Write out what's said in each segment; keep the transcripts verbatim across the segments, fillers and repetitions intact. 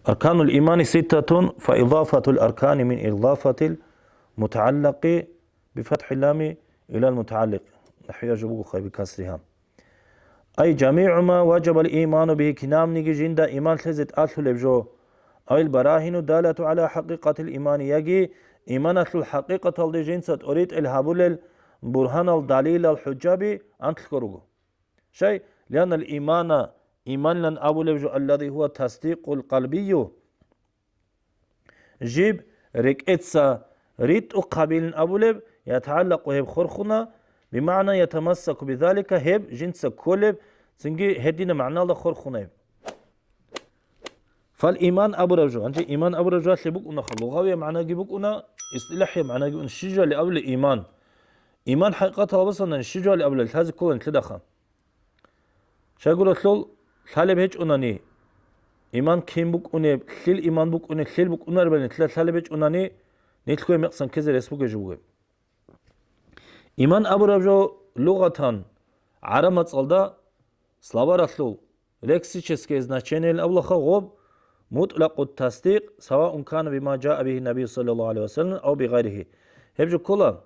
Арканул имани ситтатун, фа идафатул аркани мин идафатил мутагӀаллакъи бифатхӀил лами илал мутагӀалликъ. НахӀвияр жо буго хъайби касриха. Ай жамигӀу ма важабал иману бигьи, кинабниги жинда иман лъезе тӀалъулеб жо. Ай барагьину далату гӀала хӀакъикъатил имани, яги иманалъул хӀакъикъаталде жинца тӀоритӀел гьабулел бургьанал, далилал, хӀужаби анлъго руго. Щай? Лианнал имана, иманилан абулеб жо, аллади гьуа тасдикъул къалбию, жиб рекӀеца ритӀухъабилин абулеб, ятагӀаллакъу гьеб хорхуна, бимагӀна ятамассаку бизалика, гьеб жинца кколеб, цинги гьедина магӀналда хорхуна гьеб. Фал иман абураб жо, гьанже иман абураб жоялъе букӀунаха, лугъавияб магӀнаги букӀуна, истилахӀияб магӀнаги букӀуна, щиб жояли абули иман. Иман хӀакъикъаталда босанани, щиб жояли абули лъазе ккола нилъедаха. Щайгурелъул лъалеб гьечӀунани, иман кин букӀунеб, лъил иман букӀунеб, лъил букӀунаребали нилъеда лъалеб гьечӀунани, нилъго мекъсан ккезе рес бугеб жо бугеб. Иман абураб жо лугъатан, гӀараб мацӀалда, словаралъул лексическое значениелъ абулаха гъоб, мутӀлакъут тасдикъ, саваун кана бима жаа бигьи Набий саллаллагьу гӀалайгьи ва саллам ав бигъайригьи. Гьеб жо ккола,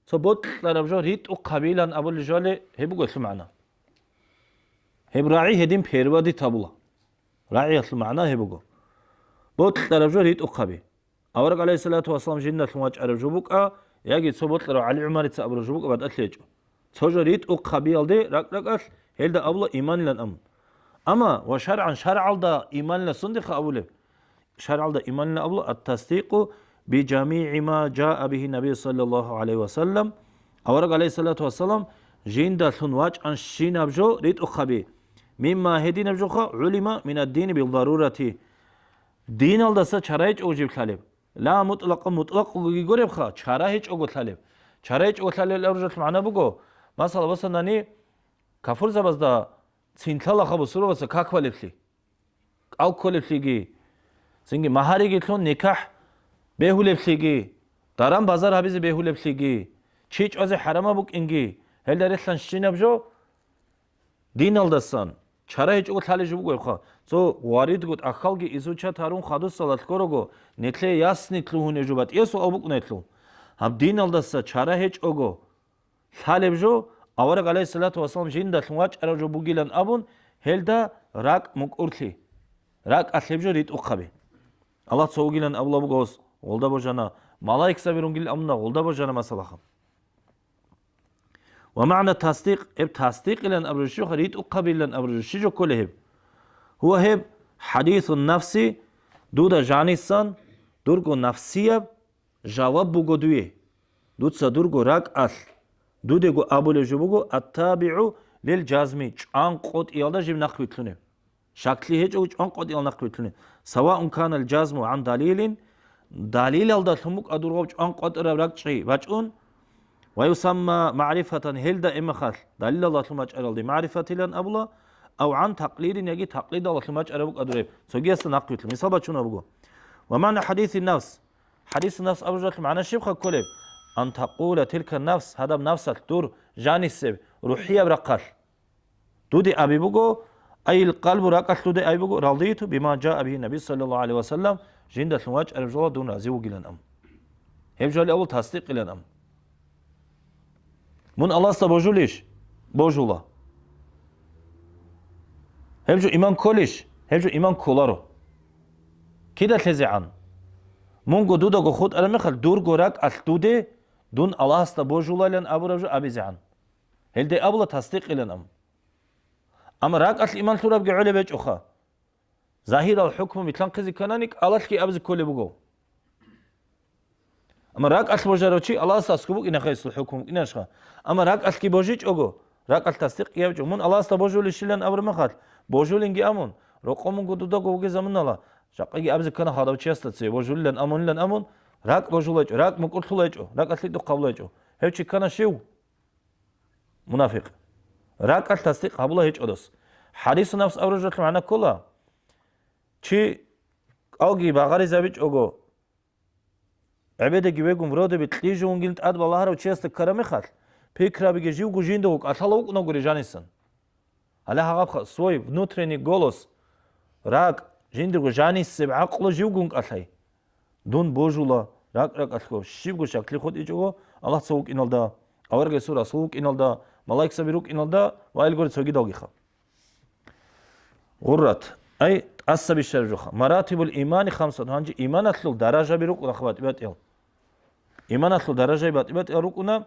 цо бокьараб жо ритӀухъабилан абулеб жояли, гьеб буго гьелъул магӀна. Гьеб рагӀи гьедин переводить гьабула. РагӀиялъул магӀна гьеб буго. Бокьараб жо ритӀухъаби. Авараг гӀалайгьиссалату вассалам жиндалъун вачӀараб жо букӀа, яги цо бокьарав ГӀали ГӀумарица абураб жо букӀа батӀалъи гьечӀо. Цо жо ритӀухъабиялде ракӀ-ракӀалъ гьелда абула иманилан абун. Амма ва шаргӀан, шаргӀалда иманилан сундеха абулеб? ШаргӀалда иманилан абула ат-тасдикъу би жамигӀи ма жаа бигьи Набий саллаллагьу гӀалайгьи ва саллам, авараг гӀалайгьиссалату вассалам жиндалъун вачӀанщинаб жо ритӀухъаби, мимма гьединаб жоха гӀулима минаддини билдарурати, диналдаса чара гьечӀого жиб лъалеб. Ла мутӀлакъа, мутӀлакъгоги гуребха, чара гьечӀого лъалеб. Чара гьечӀого лъалел абуралъул магӀна буго, масала, босанани, кафурзабазда цин лъалаха бусурбабаца как балеблъи, кӀал кколеблъиги, цинги магьариги лъун никахӀ бегьулеблъиги, даран-базар гьабизе бегьулеблъиги, чи чӀвазе хӀарамаб букӀинги, гьелда релълъанщинаб жо диналдасан чара гьечӀого лъалеб жо бугоха. Цо варидго тӀахьалги изучат гьарун хадусалда ккорого, нилъее ясни лъугьунеб жо батӀиясул абукӀунелъул. Гьаб диналдаса чара гьечӀого лъалеб жо, авараг гӀалайгьиссалату вассалам жиндалъун вачӀараб жо бугилан абун, гьелда ракӀ мукӀурлъи, ракӀалъ гьеб жо ритӀухъаби. Аллагь цо вугилан абула буго гьес, гъолда божана, малаикзаби рунгил амуна, гъолда божана масалаха. Ва магӀна тасдикъ, гьеб тасдикъилан абураб жо щибха, ритӀухъабилан абураб жо щиб жо кколеб гьеб? Гьуа гьеб хӀадисун нафси, дуда жанисан, дурго нафсияб, жаваб буго дуе. Дуца дурго ракӀалъ дудего абулеб жо буго, аттабигӀу лил жазми, чӀван къотӀиялда жиб нахъвилълъунеб. Шаклъи гьечӀого чӀван къотӀиял нахъвилълъунеб. Саваун канал жазму гӀан далилин, далилалдалъун букӀа дургъаб чӀван къотӀараб ракӀчӀи бачӀун, ва юсамма магӀрифатан, гьелда эмахалъ далилалдалъун бачӀаралде магӀрифатилан абула, ав гӀан такълидин, яги такълидалдалъун бачӀараб букӀа дуреб, цогиясда нахъвилълъун. Мисал бачунаб буго. Ва магӀна хӀадиси нафс. ХӀадису нафс абуралъул магӀна щибха кколеб? Ан такъула тилка нафс, гьадаб нафсалъ дур жанисеб, рухӀияб рахъалъ дуде аби буго, ай ил къалбу, ракӀалъ дуде аби буго, радиту бима жаа бигьи Наби саллаллагьу гӀалайгьи ва саллам, жиндалъун вачӀараб жола дун рази вугилан ам. Гьеб жоли абул тасдикъилан ам. Мун Аллагьасда божулищ? Божула. Гьеб жо иман кколищ? Гьеб жо иман кколаро. Кида лъезегӀан? Мунго дудаго хутӀараб мехалъ, дурго ракӀалъ дуде, дун Аллагьасда божулайилан абураб жо абизегӀан. Гьелде абула тасдикъилан ам. Амма ракӀалъ иман лъурабги гӀолеб гьечӀоха. Загьирал хӀукму билълъанхъизе кканани, кӀалалъги абизе кколеб буго. Амма ракӀалъ божарав чи Аллагьасда аскӀоб букӀинаха, гьесул хӀукму букӀинарищха? Амма ракӀалъги божичӀого, ракӀалъ тасдикъги гьабичӀого, мун Аллагьасда божулищилан абураб мехалъ, божулинги абун, рокъо мунго дудаго вугеб заманалъ, жакъаги абизе ккана гьадав чиясда цеве, божулилан амунилан амун, ракӀ божулайчӀо, ракӀ мукӀурлъулайчӀо, ракӀалъ ритӀухъ гьабулайчӀо. Гьев чи ккана щив? Мунафикъ. РакӀалъ тасдикъ гьабула гьечӀодас. ХӀадису нафс абураб жоялъул магӀна ккола, чи кӀалги багъаризабичӀого, гӀебедаги вегун, вроде бы кьижун вугилан тӀад балагьарав чиясда ккараб мехалъ, пикрабиги живго жиндаго кӀалъала вукӀунагури жанисан. Гьале гьагъабха свой внутренний голос, ракӀ, жиндирго жанисеб гӀакълу живгун кӀалъай. Дун божула, ракӀ-ракӀалъго, щибго шаклъи хутӀичӀого, Аллагь цо вукӀиналда, аварагасул расул вукӀиналда, малаикзаби рукӀиналда ва ил гури цогидалгиха. Гъуррат, ай, тӀаса бищараб жоха. Маратибул имани хамсат, гьанже иманалъул даражаби рукӀуна батӀи-батӀиял. Иманалъул даражаби батӀи-батӀиял рукӀуна,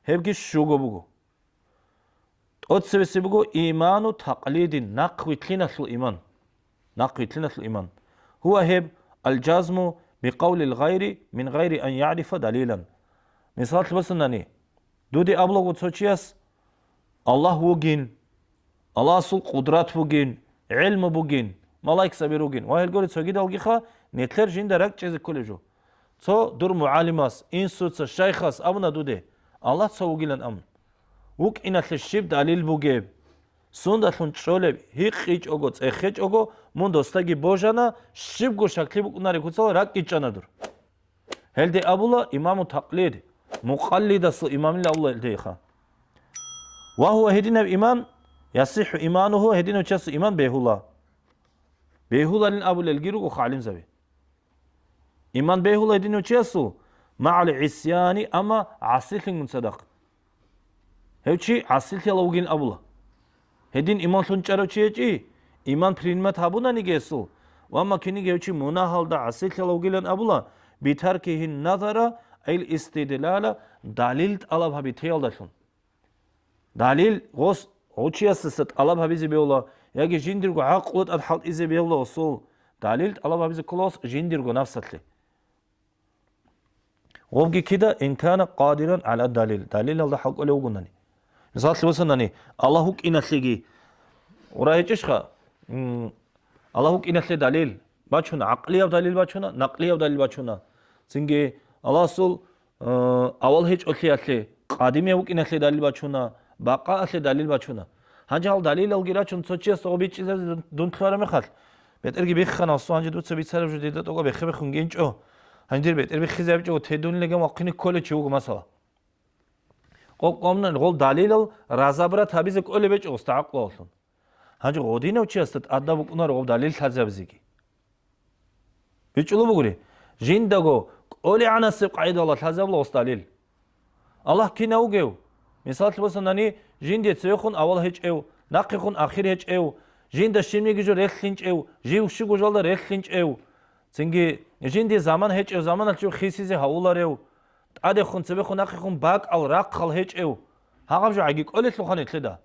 гьебги щуго буго. ТӀоцебесеб буго иману такълидин, нахъ вилълъиналъул иман. Нахъ вилълъиналъул иман. Гьува гьеб алжазму бикъавлил гъайри мин гъайри ан ярифа далилан. Мисаллъи босанани, дуде абулаго цо чияс Аллагь вугин, Аллагьасул къудрат бугин, гӀелму бугин, малаикзаби ругин ва гьелгори цогидалгиха, нилъер жинда ракӀчӀезе кколеб жо. Цо дур мугӀалимас, инсуца, шайхас абуна дуде, Аллагь цо вугилан абун. ВукӀиналъе щиб далил бугеб? Сундалъун чӀолеб, гьикъичӀого, цӀехечӀого, мун досдаги божана, щибго шаклъи букӀунаре куцала ракӀги чӀана дур. Гьелде абула имаму такълид, мукъаллидасул имамил абула гьелдейха. Ва гьува гьединаб иман, ясихӀу имануху, гьединав чиясул иман бегьула. Бегьуларин абулелги руго гӀалимзаби. Иман бегьула гьединав чиясул, магӀал гӀисяни, амма гӀасилъингун цадахъ. Гьев чи гӀасилъила вугин абула. Гьедин иманлъун чӀарав чи гьечӀи, иман принимат гьабунаниги гьесул, ва амма киниги гьев чи мунагьалда гӀасилъила вугилан абула, битаркихин назара, ил истидлала, далил тӀалаб гьабитеялдалъун. Далил гъос гъучиясдаса тӀалаб гьабизе бегьула, яги жиндирго гӀакълу тӀад хӀалтӀизе бегьула гъосул. Далил тӀалаб гьабизе ккола гъос жиндирго напсалъе. Гъобги кида, ин кана къадиран гӀала далил, далилалда хӀалкӀолев вугунани. Мисаллъи босанани, Аллагь вукӀиналъеги гъура гьечӀищха? М, Аллагь вукӀиналъе далил бачуна, гӀакълияб далил бачуна, накълияб далил бачуна. Цинги Аллагьасул, э, авал гьечӀолъиялъе, къадимияб вукӀиналъе далил бачуна, бакъаалъе далил бачуна. Гьанже гьал далилалги рачун цо чиясда гъо бичӀчӀизаризе дун, дун лъугьараб мехалъ, бетӀерги биххана, гьасул гьанже дуца бицараб жо дида тӀокӀаб бехе-бехун гинчӀо. Гьанже дир бетӀер биххизабичӀого, те дун леган вахъине кколев чи вуго, масала. Къокъ-, къомна гъол далилал разабрат гьабизе кӀолеб гьечӀо гъосда гӀакълуялъун. Гьанже гъодинав чиясда тӀадаб букӀунаро гъоб далил лъазабизеги. БичӀчӀулеб бугури, жиндаго кӀолегӀанасеб къагӀидала лъазабла гъос далил. Аллагь кинав вугев? Мисаллъи босанани, жинде цевехун авал гьечӀев, нахъехун ахир гьечӀев, жинда щибниги жо релълъинчӀев, жив щуго жалда релълъинчӀев, цинги жинде заман гьечӀев, заманалъ жив хисизе гьавуларев, тӀадехун, цебехун, нахъехун бакӀал, рахъал гьечӀев, гьагъаб жо гӀаги кӀолелъулха нилъеда.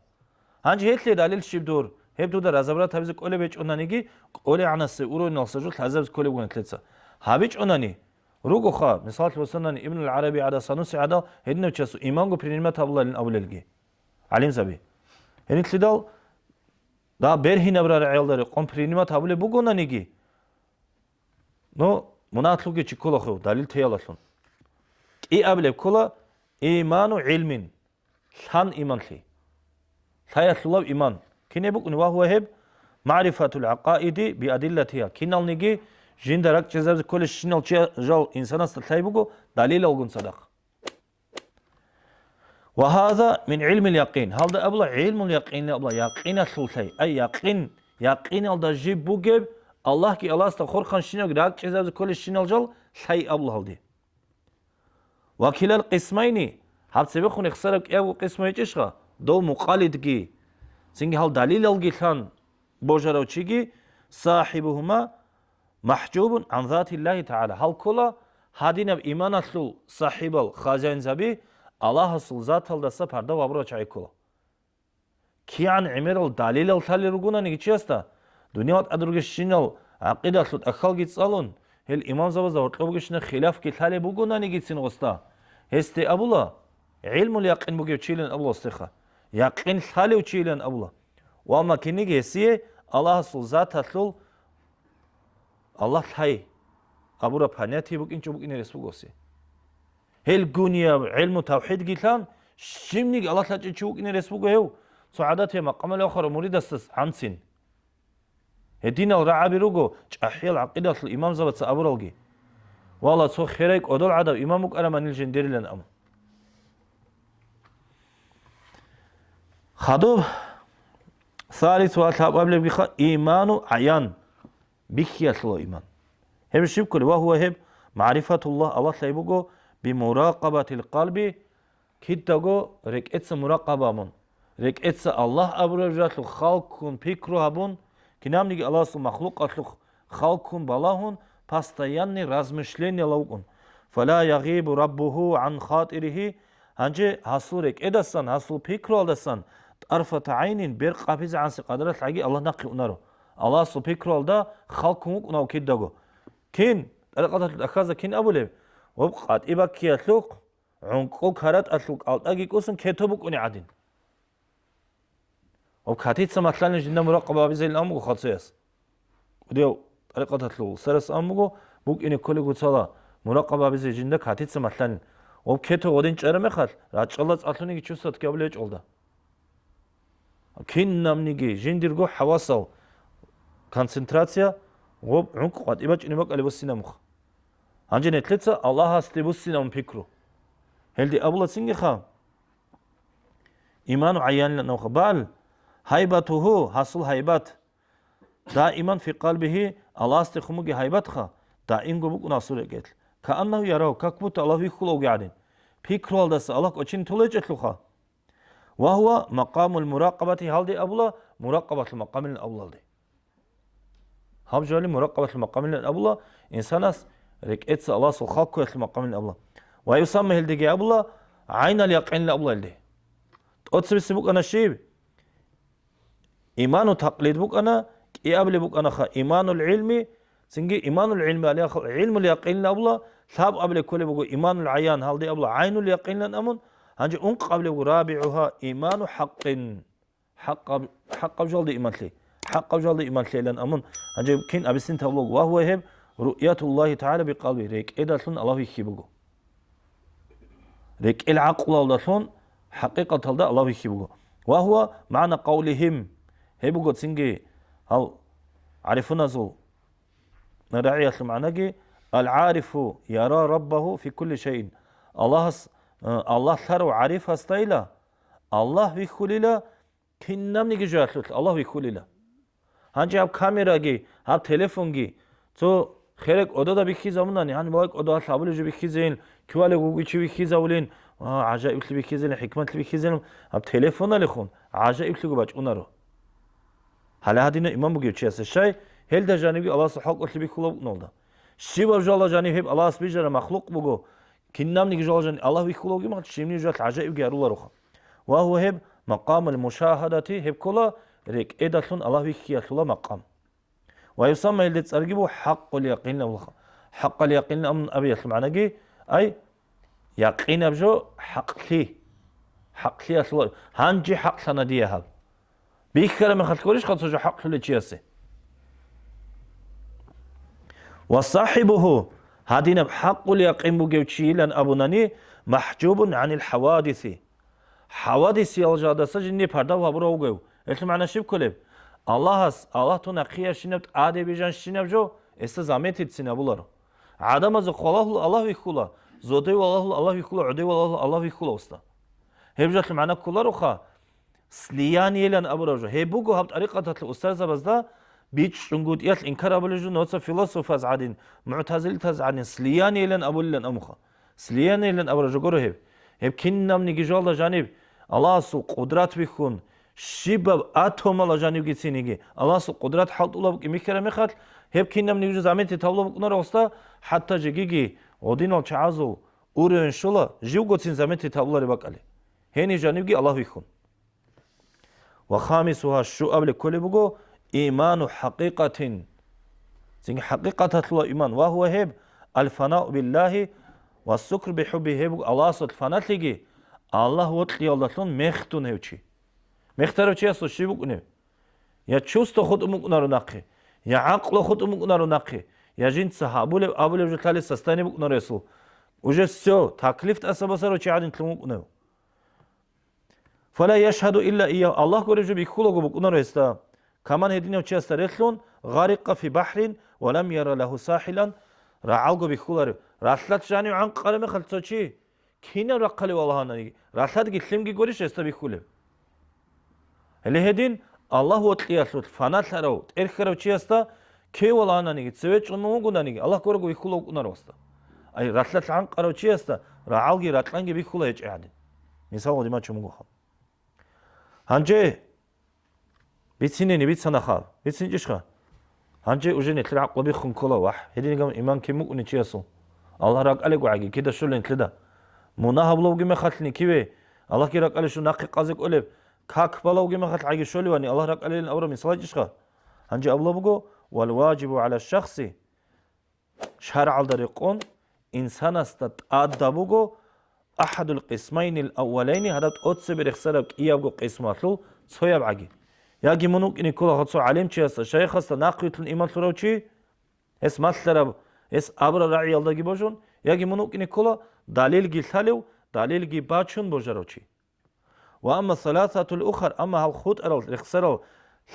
Гьанже гьелъие далил щиб дур? Гьеб дуда разабрат гьабизе кӀолеб гьечӀонаниги, кӀолегӀанасеб уровеналъа жо лъазабизе кколеб буго нилъеца. ГьабичӀонани, ругоха, мисаллъи босанани, Ибн ал-ГӀараби гӀадал, Сануси гӀадал, гьединав чиясул иманго принимат гьабуларин абулелги. ГӀалимзаби. Гьенилъидал, да, бергьинаб рагӀиялда рекъон принимат гьабулеб бугонаниги, ну, мунагьлъуги чи кколахъев, далил теялалъун. КӀиабилеб ккола иману гӀилмин. Лъан иманлъи. Лъаялъулав иман. Кине букӀуни ва гьуа гьеб? Магърифатул гӀакъаиди биадиллатиха. Киналниги жинда ракӀчӀезабизе кколебщинал чи жал инсанасда лъай буго далилалгун цадахъ. Ва гьаза мин гӀилмил якъин. Гьалда абула гӀилмул якъинли абула якъиналъул лъай. Ай якъин, якъиналда жиб бугеб, Аллагьги Аллагьасда хурханщинав ракӀчӀезабизе кколебщинал жал лъай абула гьалде. Ва килал къисмайни, гьаб цебехун рехсараб кӀиябго къисму гьечӀищха, дов мукъалидги, цинги гьал далилалги лъан божарав чиги, сахибухума махӀжубун гӀан затиллагьи тагӀала, гьал ккола гьадинаб иманалъул сахибал, хазяинзаби, Аллагьасул заталдаса парда вабурал чагӀи ккола. КигӀан гӀемерал далилал лъалел ругонаниги чиясда, дуниял тӀад ругещинал гӀакъидалъул тӀахьалги цӀалун, гьел имамзабазда гьоркьоб бугещинал хилафги лъалеб бугонаниги-цин гъосда, гьесде абула, гӀилмул якъин бугев чилан абула гьесдеха, якъин лъалев чилан абула. Ва амма киниги гьесие Аллагьасул заталъул Аллагь лъай абураб понятие букӀинчӀо букӀине рес буго гьесие. Гьел гунияб гӀилму тавхӀидги лъан, щибниги Аллагь лъачӀев чи вукӀине рес буго гьев. Цо гӀадатияб макъамалде вахарав муридасдас гӀанцин. Гьединал рагӀаби руго чӀахӀиял гӀакъидалъул имамзабаца абуралги. Валла, цо херай кӀодол гӀадав имам вукӀараманил жиндирилан абун. Хадуб, салис ва лъабабилебгиха иману гӀаян. бихьиялъула иман. Гьеб щиб кколеб? Ва гьуа гьеб, магӀрифатуллагь, Аллагь лъай буго, бимуракъабатил къалби, кидаго рекӀеца муракъаба абун, рекӀеца Аллагь абураб жалъухъ халккун пикру гьабун, кинабниги Аллагьасул махлукъалъухъ халккун балагьун, постоянный размышленияла вукӀун. Фала ягъибу раббугьу гӀан хатиригьи, гьанже гьасул рекӀедасан, гьасул пикруялдасан тӀарфата гӀайнин бер къабизегӀанси къадаралъ гӀаги Аллагь нахъе унаро. Аллагьасул пикруялда халккун вукӀунав кидаго. Кин, тӀарикъаталъул ахьазда кин абулеб? Гъоб къватӀиб баккиялъухъ, гӀункӀкӀул каратӀалъул кӀалтӀаги кӀусун кето букӀуни гӀадин. Гъоб катица малъани жинда муракъаба абизейилан амуго хацояс. КӀудияв тӀарикъаталъул сарас амуго, букӀине кколего цала муракъаба абизе жинда катица малъани. Гъоб кето гъодин чӀараб мехалъ, рачӀалда цӀалъуниги чувствовать гьабулеб гьечӀолда. Кинабниги жиндирго хӀавасал концентрация гъоб гӀункӀ къватӀиб бачӀине бакӀалеб буссинаб муха. Гьанже нилъеца Аллагьасде буссинабун пикру. Гьелде абула цинги ха, иману гӀайянилан абуха. Бал гьайбатугьу, гьасул гьайбат, даиман фи къалбигьи, Аллагьасдехун бугеб гьайбатха, даимго букӀун гьасул рекӀелъ. Кааннагьу ярагьу, как будто Аллагь вихьула вугев гӀадин. Пикруялдаса Аллагь кӀочине толечӀелъулха. Ва гьува макъамул муракъабати, гьалде абула, муракъабалъул макъамилан абулалде. Гьаб жоли муракъабалъул макъамилан абула, инсанас рекӀеца Аллагьасул халккоялъул макъамилан абула. Ва юсамма, гьелдеги абула, гӀайнал якъинилан абула гьелде. ТӀоцебесеб букӀана щиб? Иману такълид букӀана, кӀиабилеб букӀанаха иманул гӀилми, цинги иманул гӀилми алияхал гӀилмул якъинилан абула, лъабабилеб кколеб буго иманул гӀаян, гьалде абула гӀайнул якъинилан амун, гьанже ункъабилеб буго рабигӀугьа иману хӀакъин. ХӀакъаб-, хӀакъаб жалде иман лъе, хӀакъаб жалде иман лъеилан амун, гьанже кин абицин тавлуг, ва гьуа гьеб руъятуллагьи тагӀала бикъалби, рекӀедалъун Аллагь вихьи буго. РекӀел гӀакълуялдалъун хӀакъикъаталда Аллагь вихьи буго. Ва гьуа магӀна къавлигьим, гьеб буго цинги гьал гӀарифуназул рагӀиялъул магӀнаги, «Ал-гӀарифу яра раббагьу фи кулли шайин». Аллагьас, э, Аллагь лъарав гӀарифасдайила, Аллагь вихьулила, кинабниги жоялъулъ Аллагь вихьулила. Гьанже гьаб камераги, гьаб телефонги, цо херек кӀодода бихьизабунани, гьаниб балай кӀодо гьалъ абулеб жо бихьизейин, кивалев вугев чи бихьизавулин, а, гӀажаиблъи бихьизейин, хӀикматлъи бихьизейин, гьаб телефоналихун гӀажаиблъиго бачӀунаро. Гьале гьадинав иман бугев чиясе щай, гьелда жанивги Аллагьасул хӀалкӀолъи бихьула букӀуналда. Щибаб жоялда жанив гьеб Аллагьас бижараб махлукъ буго, кинабниги жоялда жанив Аллагь вихьула вугеб мехалъ, щибниги жоялъ гӀажаибги гьарулароха. Ва гьуа гьеб макъамул мушагьадати, гьеб ккола рекӀедалъун Аллагь вихьиялъула макъам. Ва юсамма, гьелде цӀарги буго хӀакъул якъин абулаха. ХӀакъал якъин абун абиялъул магӀнаги, ай, якъинаб жо хӀакълъи. ХӀакълъиялъула, гьанже хӀакълъана дие гьаб. Бихьараб мехалъ гурищха цо жо хӀакълъулев чиясе? Ва сахибугьу, гьадинаб хӀакъул якъин бугев чийилан абунани, махӀжубун гӀанил хӀавадиси. ХӀавадисиял жадаса жиндие парда гьабурав вугев. Гьелъул магӀна щиб кколеб? Аллагьас, Аллагь тун ахъиябщинаб, тӀаде бижанщинаб жо, гьесда заметитцин абуларо. ГӀадамазухъ валагьул Аллагь вихьула, зодев валагьул Аллагь вихьула, гӀодев валагьул Аллагь вихьула уста. Гьеб жалъул магӀна кколароха, слияниелан абураб жо. Гьеб буго гьаб тӀарикъаталъул устарзабазда бичӀчӀунгутӀиялъ инкар абулеб жо, нуца философаз гӀадин, мугӀтазилтаз гӀадин, слияниелан абулилан амуха. Слияниелан абураб жо гуро гьеб. Гьеб кинабниги жоялда жаниб Аллагьасул къудрат бихьун, щибаб атомала жанибгицин йиги Аллагьасул къудрат хӀалтӀулаб букӀин бихьараб мехалъ, гьеб кинабниги жо заметить гьабулаб букӀунаралдаса, хӀатта жегиги гъодинал чагӀазул уровень щола, живгоцин заметить гьабулареб бакӀалде. Гьениб жанибги Аллагь вихьун. Ва хамисугьа, щуабилеб кколеб буго, иману хӀакъикъатин. Цинги хӀакъикъаталъула иман, ва гьуа гьеб, аль-фанау биллагьи ва сукр бихӀубби, гьеб буго Аллагьасул фаналъиги, Аллагь вокьиялдалъун мехтун гьев чи. Мехтарав чиясул щиб букӀунеб? Я чувство хутӀун букӀунаро нахъе, я гӀакълу хутӀун букӀунаро нахъе, я жинца гьабулеб-абулеб жо лъалеб состояние букӀунаро гьесул. Уже всё, таклиф тӀаса босарав чи гӀадин лъун вукӀунев. Фала яшгьаду илла ийяв, Аллагь гуреб жо бихьулаго букӀунаро гьесда. Каман гьединав чиясда релълъун, гъарикъа фи бахӀрин ва лам яра лагьу сахӀилан, рагӀалго бихьуларев. Ралъад жанив гӀанкъараб мехалъ цо чи, кинаб рахъалев валагьананиги, ралъадги лъимги гурищ гьесда бихьулеб? Гьеле гьедин, Аллагь вокьиялъулъ фаналъарав, тӀерхьарав чиясда Кевал ананиги, цеве чӀун вугонаниги, Аллагь гурого вихьула вукӀунаровасда. Ай, ралъдалъ гӀанкъарав чиясда рагӀалги ракьанги бихьула гьечӀей гӀадин. Мисал гъодимачун буго. Гьанже бицинине бицана хаб. БицинчӀищха? Гьанже уже нилъер гӀакълу биххун ккола, вахӀ, гьединиган иман кин букӀунев чиясул? Аллагь ракӀалего гӀаги, кида щолин нилъеда? Мунагь гьабулевги мехалъ никиве, Аллагьги ракӀалищун нахъе къазе кӀолеб, как балевги мехалъ гӀаги щоливани, Аллагь ракӀалилин абураб мисал гьечӀищха? Гьанже абула буго, вал важибу гӀала шахси, шаргӀалда рекъон, инсанасда тӀадаб буго ахадул къисмайнил аввалайни, гьадаб тӀоцебе рехсараб кӀиябго къисмалъул цояб гӀаги. Яги мун вукӀине ккола цо гӀалимчиясда, шайхасда нахъвилълъун иман лъурав чи, гьес малъараб, гьес абураб рагӀиялдаги божун, яги мун вукӀине ккола далилги лъалев, далилги бачун божарав чи. Ва амма саласатул ухар, амма гьал хутӀарал, рехсарал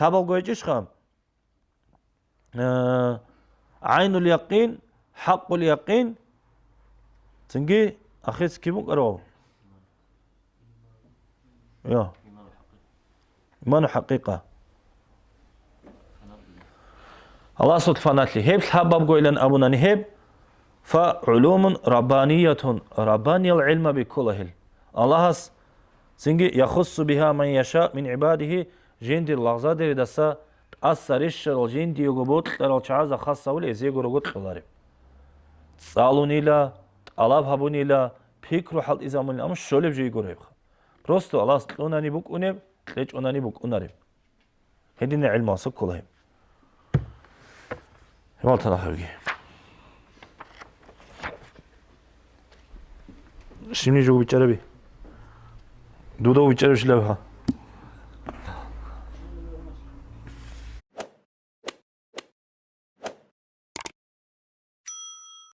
лъабалго гьечӀищха? Э, гӀайнул якъин, хӀакъул якъин, цинги ахирцин киб букӀарав? Йо. Иману хӀакъикъа. Аласул фаналъи. Гьеб лъабабгойилан абунани гьеб, фа гӀулумун раббаниятун, раббаниял гӀилмаби ккола гьел. Аллагьас цинги, яхуссу биха ман яша мин гӀибадихи, жиндир лагъзадеридаса тӀаса рещарал жиндиего бокьарал чагӀазда хас гьавули эзиего рого кьолареб. ЦӀалунила, тӀалаб гьабунила, пикру хӀалтӀизабунила, амма щолеб жо йигураб гьебха. Просто Аллагьас кьунани букӀунеб, кьечӀунани букӀунареб. Гьединаб гӀилмуялъ ккола гьеб. Гьеб алталахъабги. Щибни жо бичӀчӀараби? Дуда бичӀчӀарабищилаб гьа?